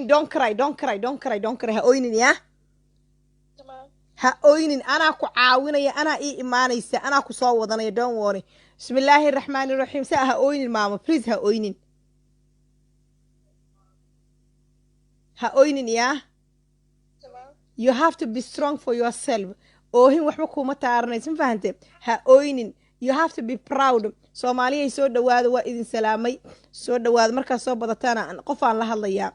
Don't cry, don't cry, don't cry, don't cry. Ha oynin yaa. Tamam. Ha oynin, anaa ku caawinaya, anaa ii imaanaysa, anaa ku soo wadanaya. Don't worry. Bismillaahi raxmaani raxiim. Saa ha oynin, maamo, please, ha oynin, ha oynin yaa. Tamam. You have to be strong for yourself. Oohin waxba kuma taaranaysa, ma fahante? Ha oynin, you have to be proud. Soomaaliyay, soo dhawaada, waa idin salaamay. Soo dhawaada. Markaad soo badataana qofaan la hadlayaa.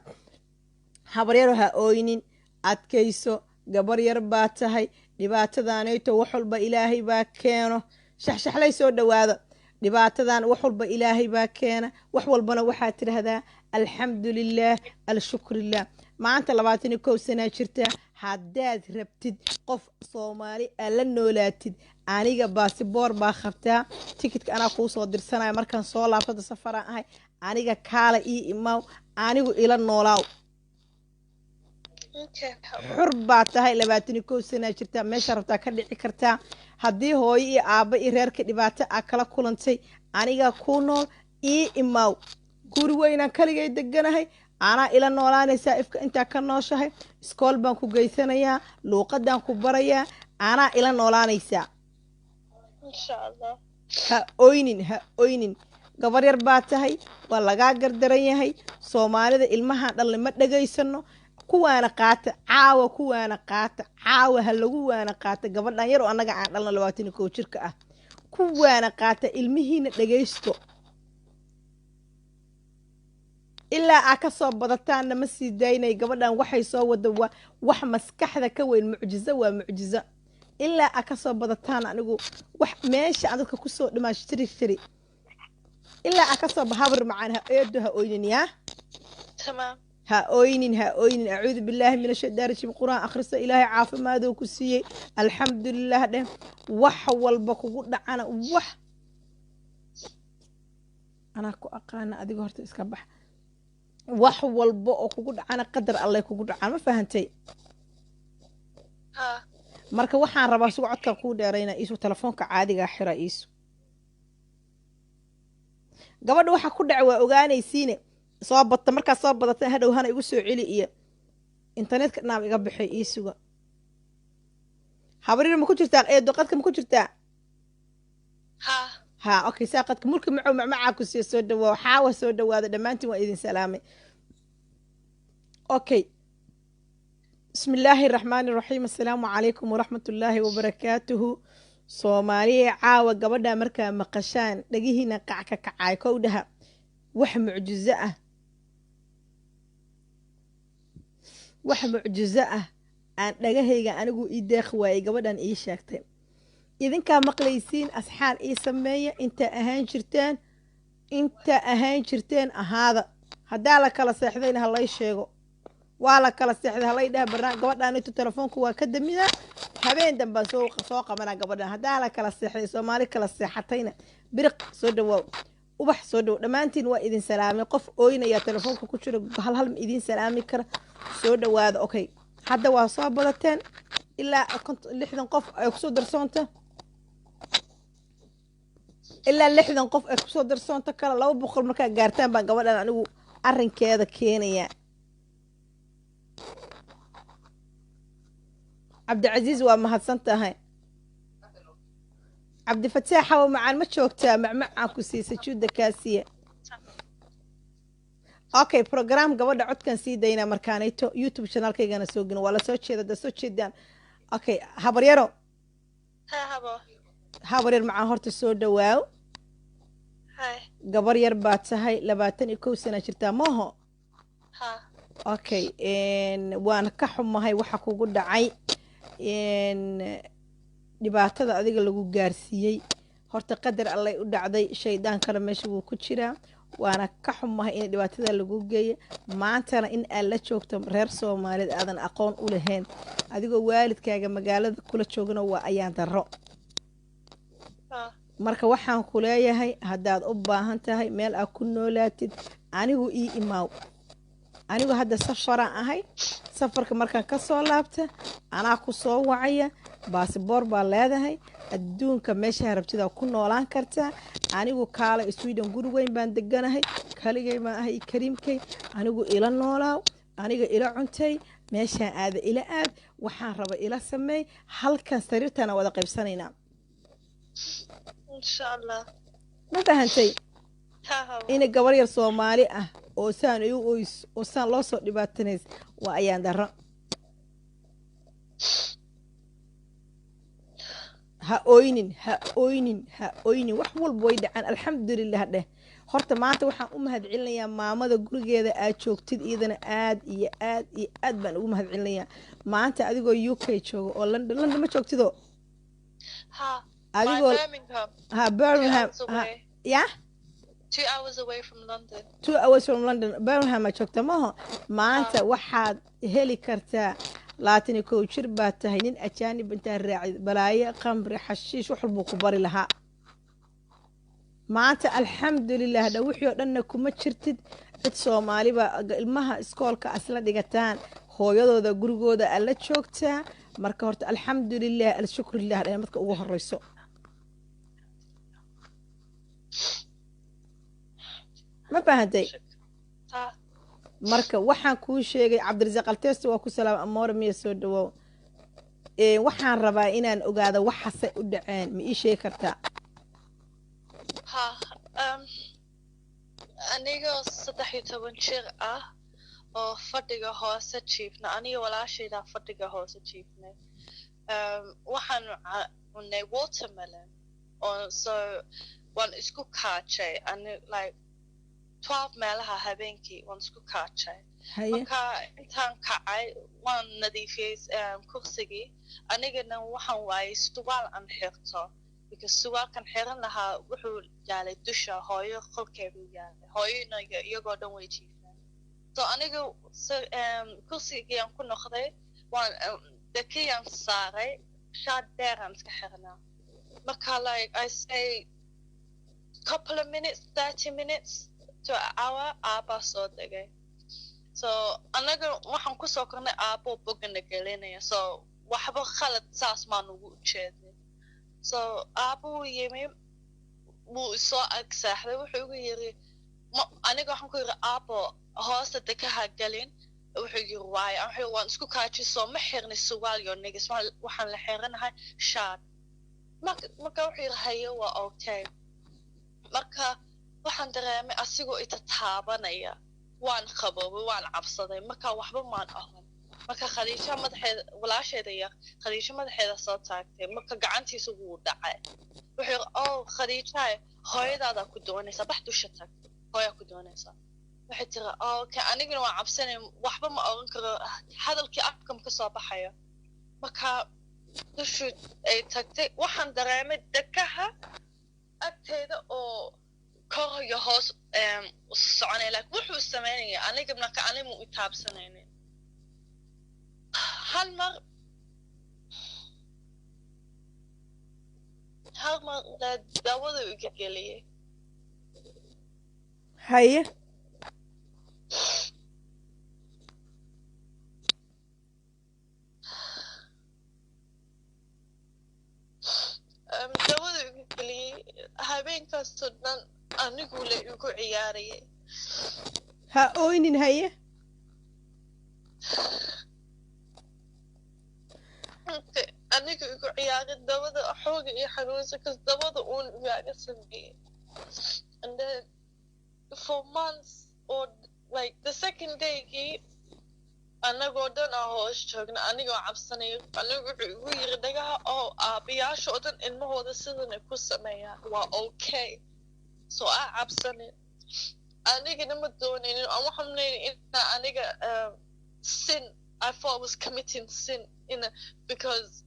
Habaryaro, ha oynin, adkayso, gabar yar baa tahay. Dhibaatadaanayto wax walba Ilaahay baa keeno. Shaxshaxlay, soo dhawaada. Dhibaatadan wax walba Ilaahay baa keena. Wax walbana waxaad tidhaahdaa alxamdu lilah, alshukrilah. Maanta 21 sanaa jirta. Haddaad rabtid qof Soomaali aa la noolaatid, aniga baasiboor baa qabtaa, tikitka anaa kuu soo dirsanaya markaan soo laabtada. Safaraan ahay aniga, kaala ii imaaw, anigu ila noolaaw. Okay. Xur baa tahay, 21 sanaa jirtaa, meesha rabtaa ka dhici kartaa. Haddii hooyo iyo aabba iyo reerka dhibaato aa kala kulantay, aniga ku nool, ii imaaw. Guri weynaan kaligay deganahay, anaa ila noolaanaysaa ifka intaa ka nooshahay. Iskool baan ku geysanayaa, luuqadaan ku barayaa, anaa ila noolaanaysaa. Insha Allah. Ha oynin, ha oynin, gabar yar baa tahay, waa lagaa gardaran yahay. Soomaalida ilmahan dhalna ma dhegaysano. Kuwaana qaata caawa, kuwaana qaata caawa, ha lagu waana qaata gabadhan yar oo annaga aan dhalna, 21 jirka ah. Kuwaana qaata, ilmihiina dhegaysto. Ilaa aa ka soo badataanna ma sii daynay gabadhan. Waxay soo wada waa wax maskaxda ka weyn, mucjizo waa mucjizo. Ilaa aa ka soo badataan, anigu wax meesha aan dadka kusoo dhimaa shiri shiri ilaa aa kasoo habar macaan. Ha eedo, ha oynin yaa. Tamam. Ha oynin, ha oynin. Acuudu billaahi min ashaytaan rajiim. Qur-aan akhriso. Ilaahay caafimaaduu ku siiyey, alxamdulilah dheh. Wax walba kugu dhacana, wax anaa ku aqaana adiga, horta iska bax. Wax walba oo kugu dhacana qadar allay kugu dhacaan, ma fahantay? Ha. Marka waxaan rabaa, sugu codkan kuu dheerayna, iisu telefoonka caadigaa xira iisu. Gabadha waxa ku dhaca waa ogaanaysiine. Soo badta, markaad soo badata hadhow hana igu soo celi iyo internetka dhinaab iga baxay. Iisuga, habarir, ma ku jirtaa? Eedo, qadka ma ku jirtaa? Ha. Ha, okay, saa qadka mulki macow macmacaa ku siiya. Soo dhawaa, xaawa, soo dhawaada dhammaantiin, waa idin salaamay. Okay, bismi illaahi raxmaani raxiim. Assalaamu calaykum waraxmat ullaahi wabarakaatuhu. Soomaaliya, caawa gabadha markaa maqashaan dhagihiina qac ka kacay kow dhaha. Wax mucjizo ah, wax mucjizo ah aan dhagahayga anigu ii deeqi waayey gabadhan ii sheegtay. Idinkaa maqlaysiin, asxaan ii sameeya. Intaa ahaan jirteen, intaa ahaan jirteen ahaada. Haddaa la kala seexdayna ha lay sheego waa la kala seexday, halay dhaha. Barnaa gabadhaan intu telefoonka waa ka daminaa, habeen dambaan soo qabanaa gabadhan. Haddaa la kala seexday, Soomaali kala seexatayna. Biriq, soo dhawaaw. Ubax, soo dhawow. Dhammaantiin waa idin salaamay. Qof ooynayaa telefoonka ku jira, hal hal ma idin salaami kara. Soo dhawaada. Okay, hadda waa soo badateen, ilaa 50, 60 qof ay kusoo darsoonta, ilaa 60 qof ay kusoo darsoonto kale, 200 markaa gaartaan baan gabadhan anigu arrinkeeda keenayaa. Cabdicasiis, waa mahadsan tahay. Cabdifataax, hawa macaan, ma joogtaa? Macmacaan ku siiyey, sajuudda kaasiya. Okay, program gabadha codkan sii daynaa markaanayto YouTube channelkaygana soo gelin. Waa lasoo jeeda, da soo jeedaan. Okay, habaryaro. Ha, habo. Habaryar macaan, horta soo dhawaaw. Hi. Gabar yar baa tahay, 21 sana jirtaa, maaho? Ha. Okay, waan ka xumahay waxa kugu dhacay, dhibaatada adiga lagu gaarsiiyey. Horta qadar allay u dhacday, shaydaankana meesha wuu ku jiraa. Waana ka xumahay in dhibaatada lagu geeyo, maantana in aad la joogto reer Soomaaliyeed aadan aqoon u lahayn, adigoo waalidkaaga magaalada kula joogana, waa ayaan darro. Ha. Marka waxaan ku leeyahay, haddaad u baahan tahay meel aad ku noolaatid, anigu ii imaaw. Anigu hadda safaraan ahay, safarka markaan ka soo laabta anaa ku soo wacaya. Baasiboor baa leedahay, adduunka meesha rabtidaa ku noolaan kartaa. Anigu kaala Sweden, guri weyn baan deganahay, kaligay baan ahay, kariimkay, anigu ila noolaaw. Aniga ila cuntay, meeshaan aada ila aad, waxaan raba ila sameey, halkan sariirtana wada qaybsanaynaa. Insha Allah. Ma fahantay? Ha, habo. Ina gabar yar Soomaali ah oo saan igu oys oo saan loo soo dhibaatanays waa ayaan darro. Ha oynin, ha oynin, ha oynin. Wax walba way dhacaan, alxamdulilah dheh. Horta maanta waxaan u mahadcelinayaa maamada gurigeeda aad joogtid, iyadana aad iyo aad iyo aad baan ugu mahadcelinayaa. Maanta adigoo UK jooga oo London, London ma joogtido? Ha. Adigoo My Birmingham. Ha, 2 Birmingham. hours Ha. away. Ya. 2 hours away from London. 2 hours from London, Birmingham aad joogta maho. Maanta Ha. waxaad heli kartaa, 21 jir baad tahay, nin ajaanib intaad raacid, balaayo, qamri, xashiish, wax walbuu ku bari lahaa. Maanta alxamdulilah dha, wixii oo dhanna kuma jirtid. Cid Soomaaliba ilmaha iskoolka asla dhigataan, hooyadooda gurigooda alla joogtaa. Marka horta alxamdulilah, alshukrulilah dha marka ugu horeyso. Ma fahantay? Ha. Marka waxaan kuu sheegay, Cabdirasaaq Altesto waa ku salaam. Amoore miya? Soo dhawow. Waxaan rabaa inaan ogaado waxaasay u dhaceen, ma ii sheegi kartaa? Ha. Anigoo 13 jir ah oo fadhiga hoose jiifna, aniga walaashaydaa fadhiga hoose jiifnay. Waxaanu cunay watermelon oo so waan isku kaajay ani like 12 meelaha habeenkii waan isku kaajay. Haye. Marka intaan kacay waan nadiifiyey kursigii, anigana waxaan waayay surwaal aan xirto, because surwaalkan xiran lahaa wuxuu yaalay dusha hooyo, qolkeeduu yaalay, hooyona iyagoo dhan way jiifeen. So aniga kursigii aan ku noqday, waan dekiyaan saaray, shaar dheeraan iska xirnaa. Marka like I say couple of minutes, 30 minutes to an hour, aabbaa soo degay. So anaga waxaan kusoo kornay aabbo bogana gelinaya, so waxba khalad saas maan ugu ujeednay. So aabbo wuu yimi, wuu isoo ag seexday, wuxuu igu yiri aniga waxaan ku yiri, "Aabbo, hoosta dekaha gelin." Wuxuu yiri, "Waayo?" Aan wuxuu waan isku kaajiso, ma xirni surwaal iyo nigis, waxaan la xiranahay shaar. Marka wuxuu yiri, "Haye, waa okay." Marka waxaan dareemay asigoo ita taabanaya, waan qaboobay, waan cabsaday. Marka waxba maan oran. Marka Khadiija madaxeeda, walaasheeda yar Khadiija, madaxeeda soo taagtay. Marka gacantiisa wuu dhacay. Wuxuu yiri, "Oh Khadiijaay, hooyadaadaa ku doonaysaa, bax dusha tag, hooyaa ku doonaysaa." Waxay tiri, "Oh, okay." Anigana waan cabsanay, waxba ma oran karo, hadalkii afkam ka soo baxayo. Marka dushu ay tagtay, waxaan dareemay dekaha agteeda oo kor iyo hoos u soconaya, laakiin wuxuu samaynaya aniga marka animu i taabsanaynin. Hal mar daawada iga geliyey. Haye. Daawada iga geliyey, habeenkaasoo dhan anigu le igu ciyaarayay. Ha oynin, haye. Aniga igu ciyaaray dabada, xooga iyo xanuunsa kas dabada uun igaaga sameeyey. And then for months or like the second daygii, anagoo dhan aa hoos joogna, anigoo cabsanayo, anigu wuxuu igu yiri dhagaha oo aabayaasha oo dhan ilmahooda sidanay ku sameeyaan, waa okay, so aa cabsanin. Anigana ma doonaynin, aan waxaan leeyahay inaa aniga sin, I thought I was committing sin in a, because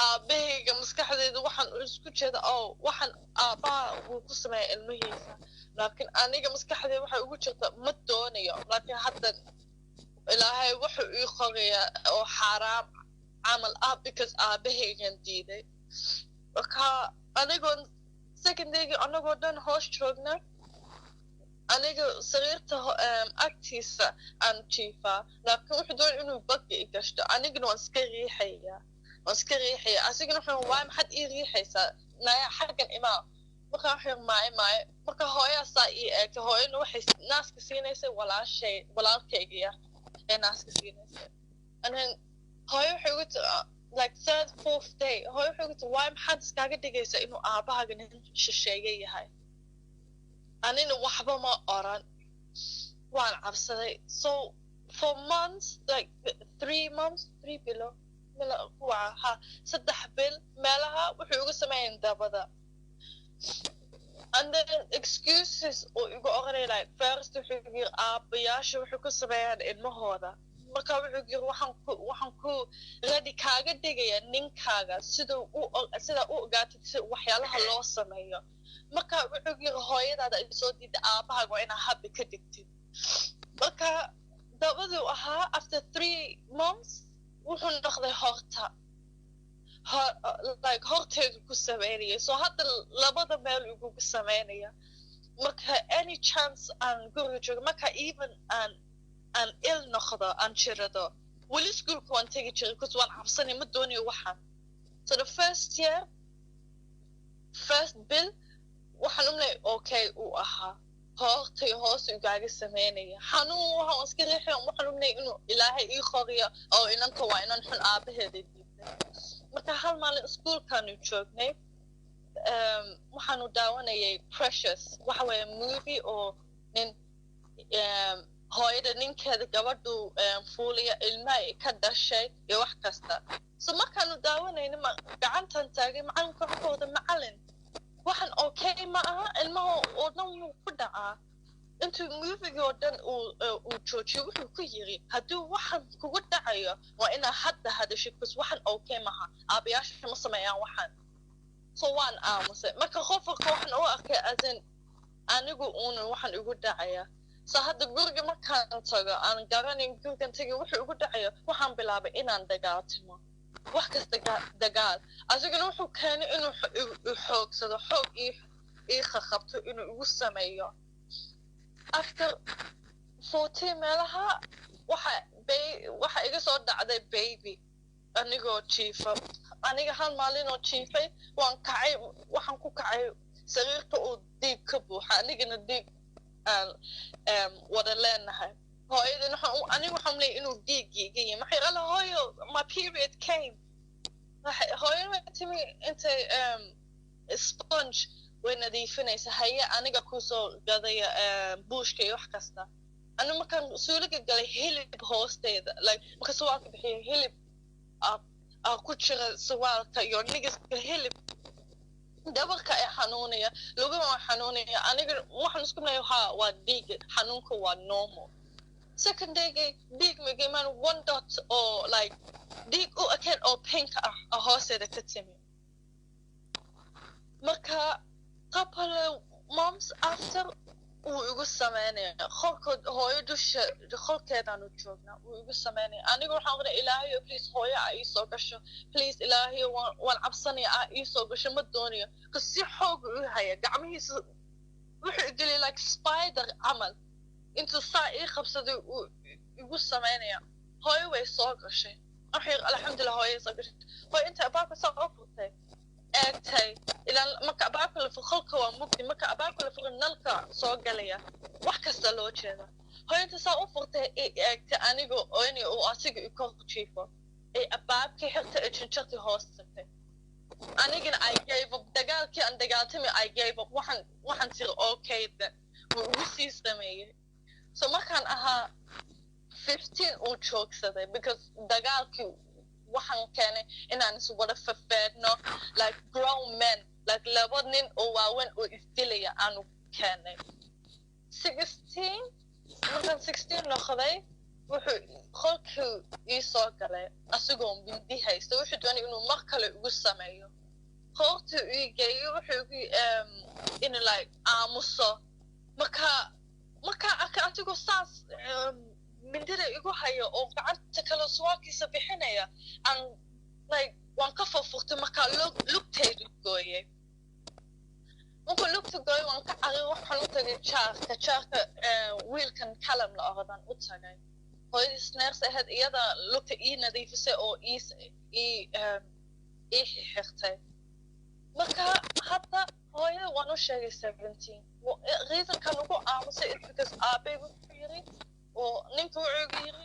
aabahayga maskaxdeyda waxaan isku jeeda oo waxaan aabbaha wuu ku sameeya ilmihiisa, laakiin aniga maskaxdeyda waxay ugu jirta ma doonayo. Laakiin hadda Ilaahay wuxuu ii qorayaa oo xaaraam camal ah because aabahaygan diiday. Marka anigoon secondary, anagoo dhan hoos joogna, aniga sariirta agtiisa aan jiifaa, laakiin wuxuu doonay inuu bagga i gashto, anigana waan iska riixayaa, waan iska riixaya. Asigana wuxuu, "Waay, maxaad ii riixaysaa? Naya, xaggan imaa." Marka wuxuu, "Maayo, maayo." Marka hooyaasaa ii eegtay, hooyana waxay naaska siinaysay walaashay, walaalkaygiya. Ee naaska siinaysa. And then hooyo waxay ugu like third, fourth day, hooyo waxay ugu tiri, "Waay, maxaad iskaaga dhigaysaa inuu aabahaaga nin shisheeye yahay?" Anina waxba ma oran, waan cabsaday. So for months, like 3 months, 3 bilo mila kuwa ha 3 bil meelaha, wuxuu igu sameeyan dabada. And then excuses oo igu oranay, like first wuxuu igu yiri, "Aabayaasha wuxuu ku sameeyaan ilmahooda." Marka wuxuu yiri, Waxaan ku ready kaaga dhigaya ninkaaga siduu u sida u ogaatid si waxyaalaha loo sameeyo." Marka wuxuu yiri, "Hooyadaada ay soo diiday, aabahaaga waa inaa happy ka dhigtid." Marka dabaduu ahaa. After 3 months wuxuu noqday horta like horteedu ku sameynaya. So hadda labada meel igugu sameynaya. Marka any chance aan guriga joogo, marka even aan il noqdo, aan jirado, weli iskuulka waan tegi jiray because waan cabsanay, ma doonayo waxaan. So the first year, first bil, waxaan umlay okay uu ahaa, hoortay hoos igaaga sameynaya, xanuun waxaan iska riixay. Waxaan umlay inuu Ilaahay ii qoriyo oo inanta waa inan xun, aabaheeda diiday. Marka hal maalin iskuulkaanu joognay, waxaanu daawanayay Precious, waxa weeye movie oo nin hooyada ninkeeda gabadhu fuulaya, ilmaha ka dhashay iyo wax kasta. So markaanu daawanayna, gacantan taagay. Macalinka wuxuu ka wada, "Macalin, waxan okay ma aha, ilmaha oo dhan wuu ku dhacaa." Intuu movie-gii oo dhan uu joojiyo, wuxuu ku yiri, "Hadduu waxan kugu dhacayo, waa inaa hadda hadashid, because waxan okay maha, aabayaasha ma sameeyaan waxan." So waan aamusay. Marka qofka waxaan u arkay as in anigu uuna waxan igu dhacaya. So hadda guriga markaan tago, aan garanayn gurigan tagay, wuxuu igu dhacayo. Waxaan bilaabay inaan dagaaltimo, wax kasta dagaal. Asigana wuxuu keenay inuu i xoogsado, xoog ii khakhabto, inuu igu sameeyo. After 14 meelaha, waxa iga soo dhacday baby anigoo jiifa. Aniga hal maalinoo jiifay, waan kacay, waxaan ku kacay sariirta uu dhiig ka buuxa, anigana dhiig aan wada leenahay. Hooyadan waxaan aniga waxaan leeyahay inuu dhiiggii iga yimi. Waxay qala, "Hooyo, my period came." Hooyada way timi, intay sponge way nadiifinaysa, haye, aniga kusoo gadaya buushka iyo wax kasta. Ani markaan suuliga galay, hilib hoosteeda, like marka suwaalka bixiya, hilib aa ku jira suwaalka iyo nigiska, hilib. Dhabarka ee xanuunaya, lugaha waa xanuunaya. Aniga waxaan isku leeyahay, ha, waa dhiig, xanuunka waa normal. Second day-gay dhiig magimaan, one dot oo like dhiig u ekeen oo pink ah oo hoosteeda ka timi. Marka couple months after, wuu igu sameynaya qolkood hooyo dusha, qolkeedaanu joognaa, wuu igu sameynaya. Aniga waxaan qoray, "Ilaahayo, please, hooyo a iisoo gasho, please, Ilaahayo, waan cabsanaya, a iisoo gasho, ma doonayo." Kas si xoog u haya gacmihiisa, wuxuu igeliyay like spider camal, intuu saa ii qabsaday uu igu sameynaya. Hooyo way soo gashay. Waxay, alxamdulilah, hooyo soo gashay. Hooyo inta albaabka saa u furtay, eegtay, ilaan marka albaabka la furo qolka waa mugdi, marka albaabka la furo nalka soo galaya, wax kasta loo jeeda. Hooyo inta saa u furtay i eegtay aniga oyni uu asiga i kor jiifo, ay albaabkii xirtay, ee jinjartii hoos tagtay. Anigana I gave up dagaalkii aan dagaaltamay. I gave up. Waxaan tiri, "Okay then." Wuu igu sii sameeyey. So markaan ahaa 15 uu joogsaday, because dagaalkii waxaan keenay inaan is wada fafeedno like grown men, like laba nin oo waaweyn oo isdilaya aanu keenay. 16, markaan 16 noqday, wuxuu qolkii ii soo galay asigoo mindi haysta. Wuxuu doonay inuu mar kale igu sameeyo. Qoortuu ii geeyo, wuxuu igu in like aamuso. Marka arkay adigoo saas mindida igu hayo oo gacanta kale suwaalkiisa bixinaya, aan like waan ka furfurtay. Markaa lugtaydu gooyay. Markuu lugta gooyay, waan ka cari. Waxaan u tagay jaarka, wiilkan Kalam la oradan u tagay. Hooyadiis nurse ahayd, iyada lugta ii nadiifisay oo ii xirtay. Marka hadda hooyada waan u sheegay 17. Reasonkan ugu aamusay is because aabay wuxuu yiri oo ninka wuxuu igu yiri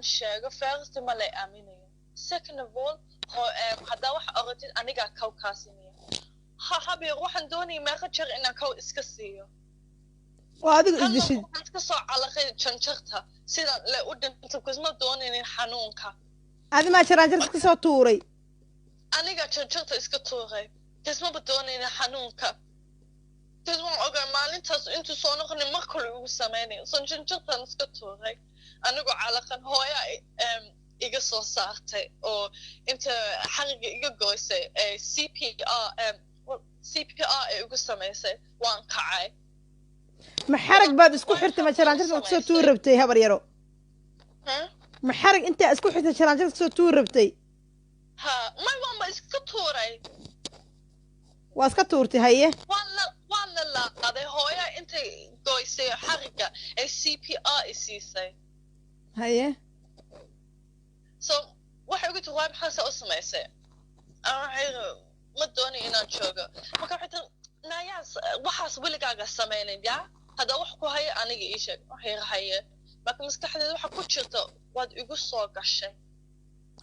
Haddaan sheego, first ma lay aaminayo. Second of all, haddaa wax oratid, anigaa kow kaa siinaya. Ha, habeer, waxaan doonayay meeqa jeer inaan kow iska siiyo. Oo adigu Hal mar isdishid. Waxaan iska soo calaqay janjarta sidaan le u dhinto, because ma doonaynin xanuunka. Adi maa jaraanjarta ka soo tuuray? Aniga janjarta iska tuuray, because maba doonaynin xanuunka, because waan ogaa maalintaas intuu soo noqonay mar kale ugu samaynayo. So janjartan iska tuuray anigoo calaqan. Hooya iga soo saartay oo inta xariga iga goysay ee CPR, CPR ay igu samaysay. Waan kacay. Ma xarag baad isku xirtay? Ma jaraanjarta baad kasoo tuuri rabtay, habar yaro? Huh? Ma xarag intaa isku xirtay jaraanjarta kasoo tuuri rabtay? Ha, may, waanba iska tuuray. Waa iska tuurtay, haye. Waan la laaqaday. Hooya intay goysay xariga ee CPR i siisay. Haye. So waxay ugu tiri, "Waay, maxaa saa u samaysay?" Aan waxay iri, "Ma doonay inaan joogo." Marka waxay tiri, "Naayaas, waxaas weligaaga samaynayn yaa, haddaa wax ku haya aniga ii sheeg." Waxay iri, "Haye." Marka maskaxdeeda waxa ku jirta, waad igu soo gashay.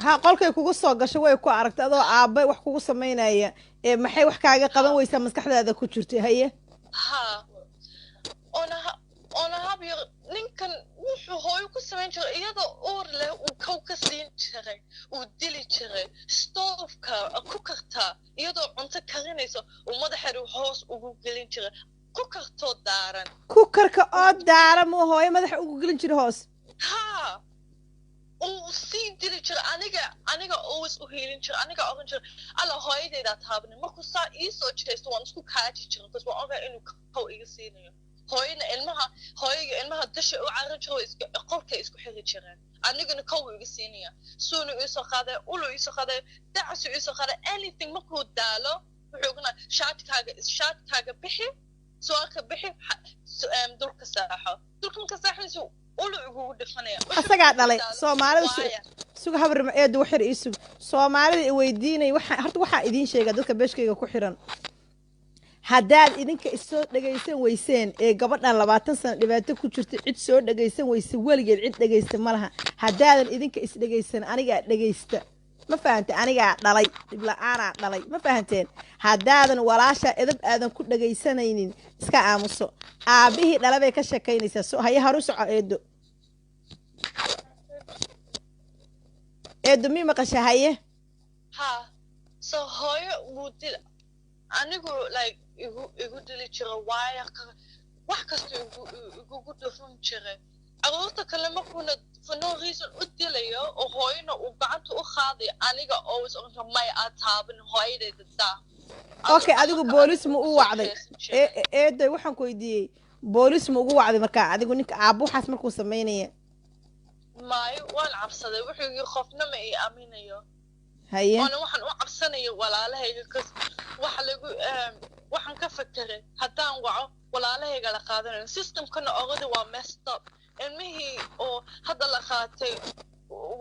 Ha, qolkay kugu soo gashay, way ku aragtay adoo aabbe wax kugu samaynaya ee maxay wax kaaga qaban weysaa maskaxdaada ku jirtay. Haye. Ha, oona habyar, ninkan wuxuu hooyo ku samayn jiray iyadoo uur leh, uu kow ka siin jiray, uu dili jiray. Stoofka ku kartaa iyadoo cunto karinayso uu madaxeedu hoos ugu gelin jiray, ku kartoo daaran. Kukarka oo daara muu hooyo madaxa ugu gelin jiray hoos? Ha, uu sii dili jiray. Aniga always u hiilin jiray, aniga oran jiray, "Alla, hooyadaydaa taabanay." Markuu saa ii soo jeesto, waan isku kaaji jiray, because waan ogaa inuu kow iga siinayo. Hooyana ilmaha, hooyaga ilmaha dusha u carin jiro, qolkay isku xiri jireen. Anigana kow iga siinaya, suunu iisoo qaaday, ulu iisoo qaaday, dacasu iisoo qaaday, anything. Markuu daalo wuxuu ogana, "Shaatkaaga bixi, suwaalka bixi, dulka saaxo." Dulka marka saaxanayso, ulu igugu dhifanaya. Asagaa dhalay. Soomaalida suga, habrima, eedu waxyar ii sug. Soomaalida i weydiinay, waxaa horta waxaa idiin sheega, dadka beeshkayga ku xiran, haddaad idinka isoo dhegaysan weyseen ee gabadhan 20 sano dhibaato ku jirta cid soo dhegaysan weyse, weligeed cid dhegaysta ma laha. Haddaadan idinka isdhegaysan, anigaa dhegaysta. Ma fahante? Anigaa dhalay, dhib la-aanaa dhalay. Ma fahanteen? Haddaadan walaasha edab aadan ku dhegaysanaynin, iska aamuso. Aabbihii dhala bay ka sheekaynaysaa. So haye, haru soco, eedo. Eedo, mi maqasha? Haye. Ha, so hooyo wuu dil, anigu like igu dili jiro, waayo wax kasta igugu dhufan jiray. Carruurta kale markuuna for no reason u dilayo oo hooyona uu gacanta u qaadayo, aniga always oran jira, "May, aad taaban hooyadayda daa." Okay, adigu boolis ma u wacday? Eedoy, waxaan ku weydiiyey, boolis ma ugu wacday markaa adigu ninka aabbo waxaas markuu samaynaya? Maayo, waan cabsaday. Wuxuu yiri, "Qofna ma ii aaminayo." Haye. Oona waxaan u cabsanaya walaalahayga, cause waxa lagu waxaan ka fakeray haddaan waco, walaalahayga la qaadanayo. Systemkana already waa messed up. Ilmihii oo hadda la qaatay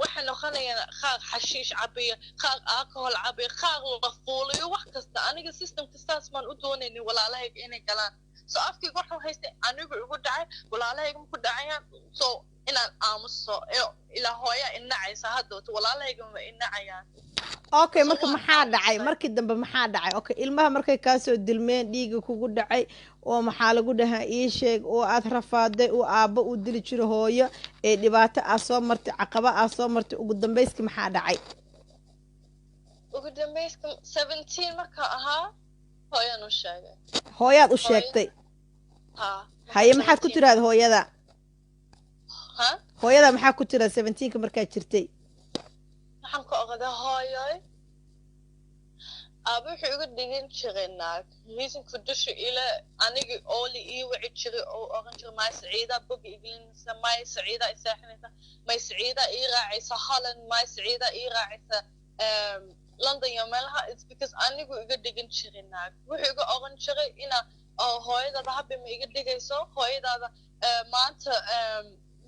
waxay noqonayaan qaar xashiish cabaya, qaar alcohol cabaya, qaar la fuulayo, wax kasta. Aniga systemka saas baan u doonaynin walaalahayga inay galaan. So afkayga waxaan haystay, anigu igu dhacay, walaalahayga maku dhacayaan, so inaan aamuso ilaa hooya inacaysa haddooto, walaalahayga ma inacayaan. Okay. So marka waan maxaa dhacay? aamusay. Markii dambe maxaa dhacay? Okay, ilmaha markay kaasoo dilmeen, dhiiga kugu dhacay oo maxaa lagu dhahaa, ii sheeg, oo aad rafaaday, oo aabbo uu dili jiro hooyo, ee dhibaato aad soo martay, caqaba aad soo martay, ugu dambayski maxaa dhacay? Ugu dambayska 17 marka ahaa, hooyaan u sheegay. Hooyaad u Hooyo. sheegtay? Ha. Haye, maxaad ku 17. tiraada hooyada? Ha. Hooyada maxaa ku tiraada 17-ka markaad jirtay? Waxaan ku ogaday, "Hooyoy, aaba wuxuu iga dhigin jiray naag. Reasonka dusha ila aniga ooli ii wici jiray oo oran jiray, 'May Saciida boga igelinaysa, may Saciida i seexinaysa, may Saciida ii raacaysa Holland, may Saciida ii raacaysa London iyo meelaha', it's because anigu iga dhigin jiray naag. Wuxuu iga oran jiray ina oo hooyadaada habbi ma iga dhigayso, hooyadaada maanta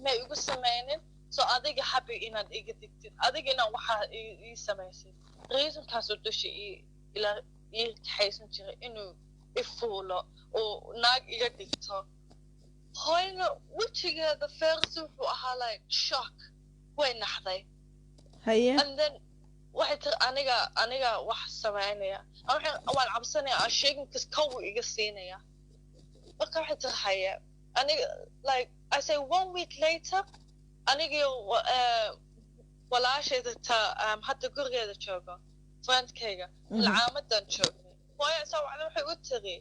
ma igu sameynin, so adiga happy inaad iga digtid, adiga inaan waxaa ii samaysid.' Reasonkaasoo dusha ii ila ii kaxaysan jiray inuu ifuulo oo naag iga dhigto." Hooyna wejigeeda first wuxuu ahaa like shock. Way naxday. And then waxay tiri, Aniga wax samaynaya." Waan cabsanaya, aan sheegin kas kow iga siinaya. Marka waxay tiri, "Haye." Aniga, like I say, one week later, anigii walaashayda ta hadda gurigeeda joogo, friendkayga, malcaamadan joognay. Hooyo isaa wacda, waxay u tiri,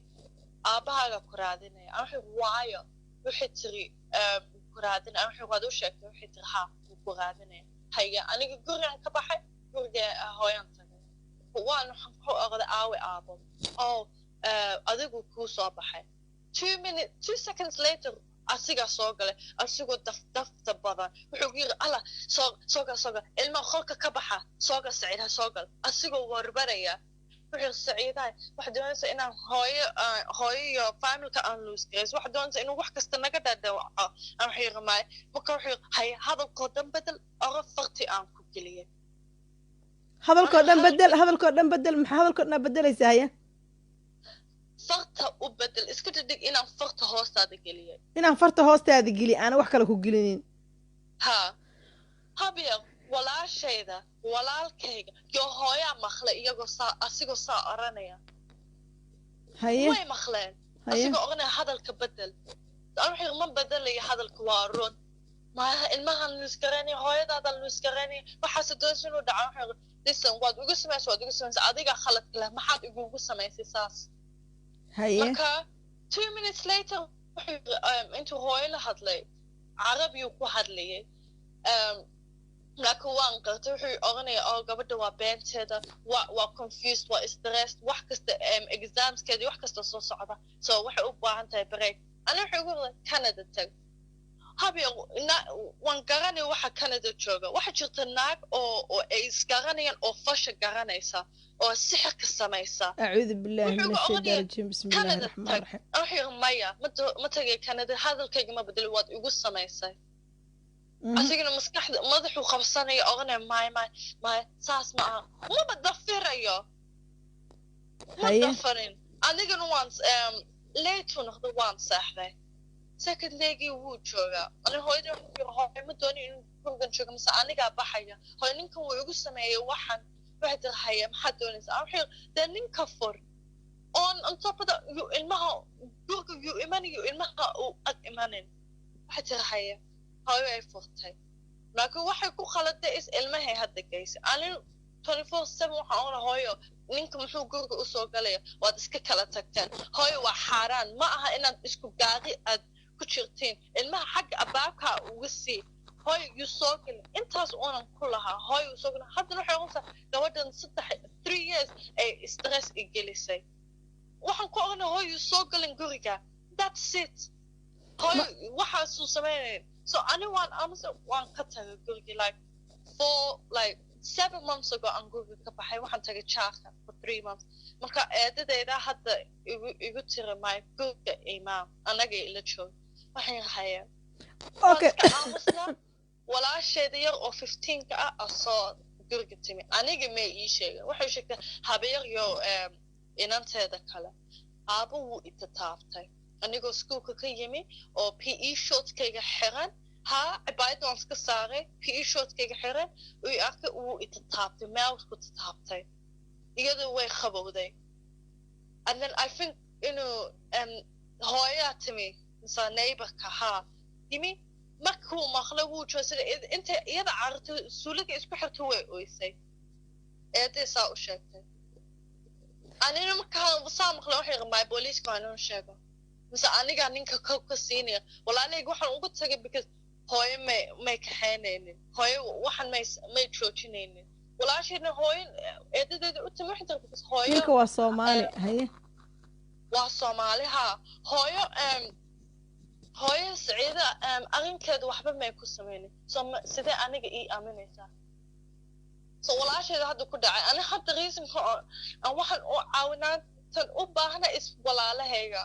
"Aabbahaaga ku raadinaya." Aan waxay, "Waayo?" Waxay tiri, "Ku raadinaya." Waxay, "Waad u sheegtay?" Waxay tiri, "Ha, wuu ku raadinaya." Haya, aniga gurigan ka baxay, guriga hooyan tagay. Waxaan ku oqday, "Aawe aabo?" "Oh, adigu kuu soo baxay." 2 minutes, 2 seconds later, asigaa soo galay, asigoo dafdafta badan. Wuxuu ku yiri, "Alla, soo soo gal, soo gal, ilmaha qolka ka baxa, soo gal, Saciid ha soo gal," asigoo warbaraya. Wuxuu yiri, "Saciidahay, waxaad doonaysaa inaan hooyo iyo familka aan lose garayso. Waxaad doonaysaa inuu wax kasta naga dhadhawaco." Aan wuxuu yiri, "Maay." Marka wuxuu yiri, "Haye, hadalkoo dhan bedel oro." Farti aan ku geliyay. Hadalkoo dhan bedel, hadalkoo dhan bedel. Maxaa hadalkoo dhan bedelaysaa? Haya. Farta u bedel, iska dhidhig inaan farta hoostaada geliyay. Inaan farta hoostaada geli, aana wax kale ku gelinin. Ha, habeer, walaashayda, walaalkayga iyo hooyaa maqlay iyagoo saa, asigoo saa oranaya. Way maqleen. Asigoo oranaya, "Hadalka bedel." Aan wuxuu yiri, "Ma bedelaya hadalka, waa run. Maaha ilmahan lose garanaya, hooyadaadan lose garanaya, waxaase doonaysa inuu dhaco." Wuxuu yiri, "Listen, waad igu samaysay, waad igu samaysay, adigaa khaladka leh. Maxaad igugu samaysay saas?" Marka 2 minutes later, wuxuu yiri, intuu hooyo la hadlay, Carabiyuu ku hadlayay, laakiin waan qartay. Wuxuu oranaya, "Oo gabadha waa beenteeda, waa confused, waa stressed, wax kasta, examskeeda wax kasta soo socda, so waxay u baahan tahay break." Ani wuxuu igu yiri, "Canada tag." Habeer, waan garanaya waxa Canada jooga. Waxaa jirta naag oo ay isgaranayaan oo fasha garanaysa oo sixirka samaysa. Acuudu billahi min Wuxuu ashaytaan oranaya, rajiim. Bismi illahi "Canada raxmaan tag." raxiim. Wuxuu yiri, "Maya, ma tagay Canada, hadalkayga ma bedeli, waad igu samaysay." Asigana maskaxda madaxuu qabsanaya, oranaya, "Maya, maya, maya, saas ma aha." Maba dafirayo, ma dafarin. Anigana waan late uu noqday, waan seexday. Second daygii wuu joogaa. Ani hooyadii waxaan ku yiri, "Hooyo, ma dooni inuu gurigan joogo, mise anigaa baxaya. Hooyo, ninkan wuu igu sameeyey waxan." Waxay tiri, "Haya, maxaad doonaysaa?" Aan waxay, "Dee ninka fur on top of that, yuu ilmaha guriga yuu imanayo, ilmaha uu ag imanin." Waxay tiri, "Haya." Hooyo ay furtay, laakiin waxay ku khaladay is ilmahay hadda geysay. Ani 24/7 waxaan oona, "Hooyo, ninka muxuu guriga usoo galaya? Waad iska kala tagteen. Hooyo, waa xaaraan, ma aha inaad isku gaari aad ku jirtiin. Ilmaha xagga abaabkaa uga sii. Hooyo, yuu soo gelin." Intaas uunan ku lahaa, "Hooyo, uu soo gelin." Haddana waxay oranaysaa gabadhan 3 years ay stress i gelisay. Waxaan ku oranaya, "Hooyo, yuu soo gelin guriga, that's it. Hooyo, waxaasuu samaynayn." So ani waan amase waan ka tagay gurigii, like 4, like 7 months ago aan guriga ka baxay. Waxaan tagay jaarka for 3 months. Marka eedadeyda hadda igu tiri, "My guriga imaam, anaga ila joog." Waxaan hayaa, iska aamusnaa. Walaasheeda yar oo 15ka ah asoo guriga timi, aniga may ii sheegin. Waxay sheegtay habeer yo inanteeda kale, "Aabo wuu itataabtay anigoo iskuulka ka yimi oo PE shortkayga xiran. Haa, cibaayadda waan iska saaray, PE shortkayga xiran uu i arkay, wuu itataabtay, meel ku tataabtay." Iyadoo way qabowday. And then I think inuu hooyaa timi mise neighborka haa yimi. Markuu maqlay, wuu joogsaday. Inta iyada carartay, suuliga isku xirtay, way oysay. Eeday saa u sheegtay. Anina markaa saa maqlay, waxay yiri, "My booliiska waa inuu sheego, mise anigaa ninka ka siinaya." Walaalayga waxaan ugu tagay because hooyo may kaxaynaynin, hooyo waxan may joojinaynin. Walaashayna hooyo eedadeeda u timi, waxay tiri, because hooyo Ninka waa Soomaali? Haye. Waa Soomaali, haa. Hooyo Saciida arrinkeeda waxba may ku sameynin, so sidee aniga ii aaminaysaa? So walaasheeda hadda ku dhacay. Ani hadda reasonka oo aan waxaan u caawinaantan u baahna is walaalahayga.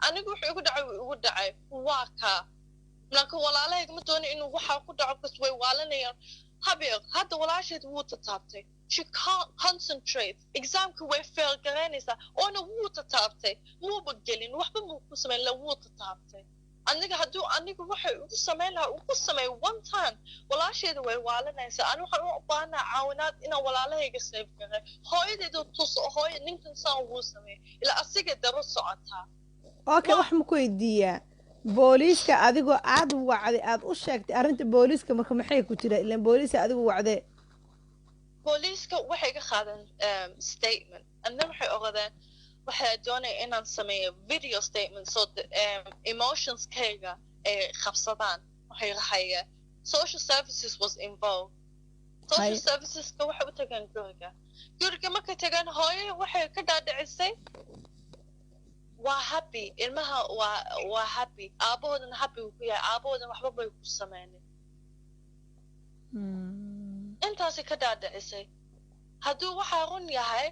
Anigu wuxuu igu dhacay, wuu igu dhacay, waa kaa, laakiin walaalahayga ma doonin inuu waxaa ku dhaco, because way waalanayaan. Habeer, hadda walaasheed wuu tataabtay. She can't concentrate, examka way fail garaynaysaa. Oona wuu tataabtay, muuba gelin, waxba muu ku samayn, la wuu tataabtay. Aniga hadduu anigu waxay ugu samayn lahaa ugu sameey one time, walaasheeda way waalanaysaa. Ani waxaan u baahnaa caawinaad inaan walaalahayga save garay, hooyadeedu tuso, hooyo, ninkan saan wuu sameeyey, ilaa asiga daba socotaa. Okay, wax ma ku weydiiyaa? Booliiska adigoo aad wacday, aad u sheegtay arrinta booliiska, marka maxay ku jira? Ilaan booliiska adigu wacdee. Booliiska waxay ka qaadeen statement, and then waxay ogadeen, waxay doonaya inaan sameeyo video statement so the emotionskayga ay qabsadaan. Waxay rahaya social services was involved. Social serviceska waxay u tageen guriga. Guriga markay tageen, hooyo waxay ka dhaadhicisay waa happy, ilmaha waa happy, aabahoodana happy uu ku yahay, aabahoodana waxba bay ku sameynin. Intaasay ka dhaadhicisay. Hadduu waxaa run yahay,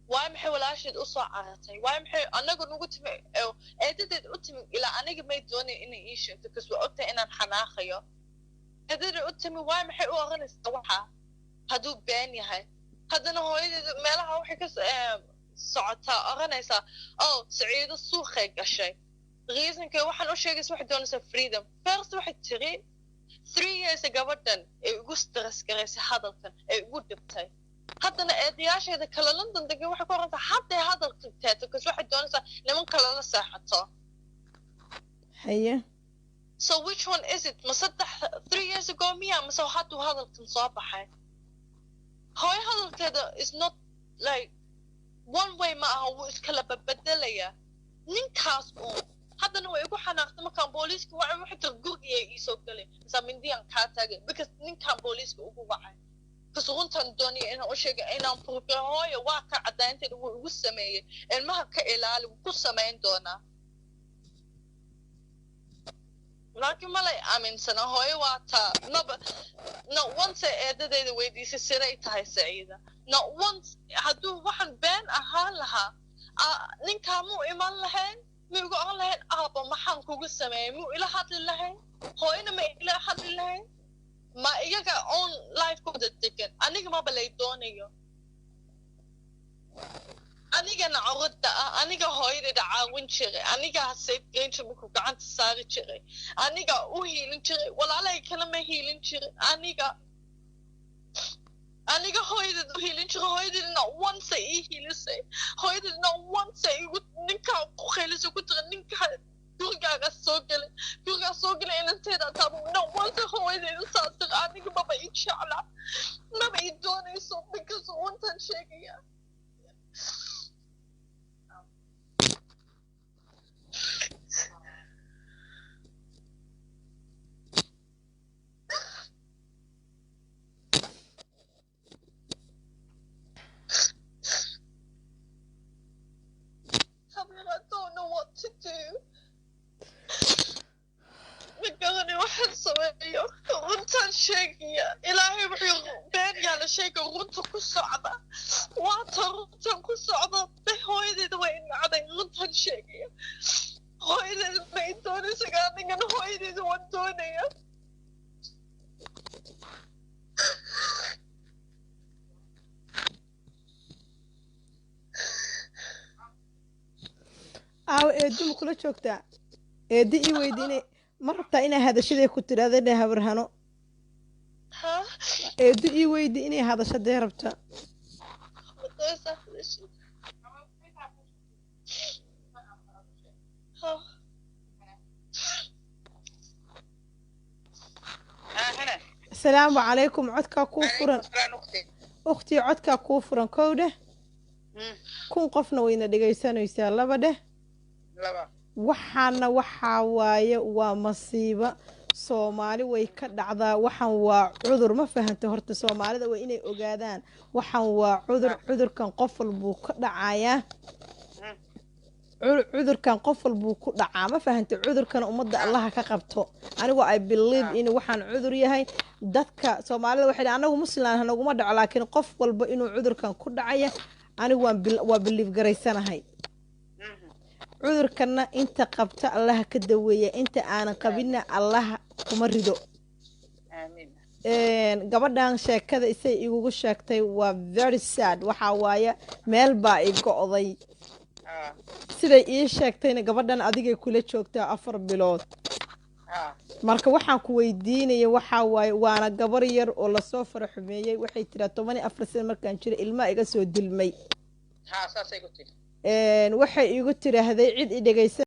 waay maxay walaasheed usoo carartay? Waay maxay anaga nugu timi, eedadeed u timi? Ilaa aniga may doonayn inay ii sheegto, kas waa ogtahay inaan xanaaqayo. Eedadeed u timi, waay maxay u oranaysaa waxa hadduu been yahay? Haddana hooyadeed meelaha waxay ka socotaa oranaysaa, "Oh, Saciido suuqay gashay." Reasonka waxaan u sheegaysa, waxay doonaysaa freedom. First waxay tiri 3 years gabadhan ay ugu stress garaysay, hadalkan ay ugu dhibtay. Haddana eedayaasheeda kale London degan waxay ku orantaa hadday hadalka teeto, kas waxay doonaysaa niman kale la seexato. So which one is it? Ma saddex 3 years ago miya, mase hadduu hadalkan soo baxay? Hooyo hadalkeeda is not like one way, ma aha, wuu iskala babedelayaa ninkaas uun. Haddana way igu xanaaqtay markaan booliiska wacay. Waxay tiri gurigaya iisoo galay, misaa mindiyaan kaa taagay, because ninkaan booliiska ugu wacay, bas runtan doonaya inaan u sheegay, inaan furfuro. Hooyo, waa ka caddaynteeda, wuu igu sameeyey, ilmaha ka ilaali, wuu ku samayn doonaa. Laakiin malay aaminsana. Hooyo waa taa naba not once ay eedadeyda weydiisay siday tahay Saciida, not once. Hadduu waxaan been ahaan lahaa, ninkaa muu iman lahayn? Muu igu oran lahayn, "Aaba, maxaan kugu sameeyey"? Muu ila hadli lahayn? Hooyana ma ila hadli lahayn? Ma iyaga own lifekooda degan? Aniga maba lay doonayo, anigana curada ah. Aniga hooyadayda caawin jiray, anigaa safegayn jiray, markuu gacanta saari jiray aniga u hiilin jiray, walaalahay kale ma hiilin jirin. Aniga hooyadeed u hiilin jiray, hooyadeedna once ay ii hiilisay, hooyadeedna once ay igu ninkaa ku khaylisay, ku tiri, "Ninkaa gurigaaga soo gelay, gurigaa soo gelay, inanteeda taabo." No once hooyadeeda saa tiri. Aniga maba ii jecla, maba ii doonayso, because runtan sheegaya. Samir, I don't know what to do. Ma garani waxaan sameeyo. Runtaan sheegaya. Ilaahay wuxuu been yaa la sheega, runta ku socda. Waata runtan ku socda. Hooyadeeda way inacday, runtan sheegaya. Hooyadeeda ma i doonaysa, anigana hooyadeeda waan doonaya. Aawo, eedu ma kula joogtaa? Eeddi ii weydi inay ma rabtaa inay hadashaday ku tidhaahda dheh habarhano. Ha? Eeddu ii weydi inay hadashadee rabta. Ma doonaysaa hadashada? Ha? Asalaamu calaykum, codkaa kuu furan. Ukhtii, codkaa kuu furan. Kow dheh, 1000 qofna wayna dhegaysanaysaa. Laba dheh. Laba. Waxaana waxaa waaye waa masiibo, Soomaali way ka dhacdaa. Waxaan waa cudur, ma fahanta? Horta Soomaalida waa inay ogaadaan waxaan waa cudur. Cudurkan qof walbuu ka dhacayaa. Cudurkan qof walbuu ku dhacaa, ma fahanta? Cudurkan ummadda Allaha ka qabto. Anigu I believe in waxaan cudur yahay. Dadka Soomaalida waxay dhahaan, "Anagu muslim hanaguma dhaco," laakiin qof walba inuu cudurkan ku dhacaya anigu waa believe garaysanahay. Cudurkanna inta qabta Allaha ka daweeya, inta aanan qabinna Allaha kuma rido. Aamiin. Gabadhan sheekada isay igugu sheegtay waa very sad. Waxaa waaye meel baa i go'day. Ha. Siday ii sheegtayna, gabadhan adigay kula joogtaa 4 bilood. Ha. Marka waxaan ku weydiinaya waxaa waaye, waana gabar yar oo lasoo fara xumeeyey. Waxay tiraa, 14 sano markaan jira ilmaha iga soo dilmay. Ha, saasay ku tiri. Waxay igu tiraahday cid i dhegaysan.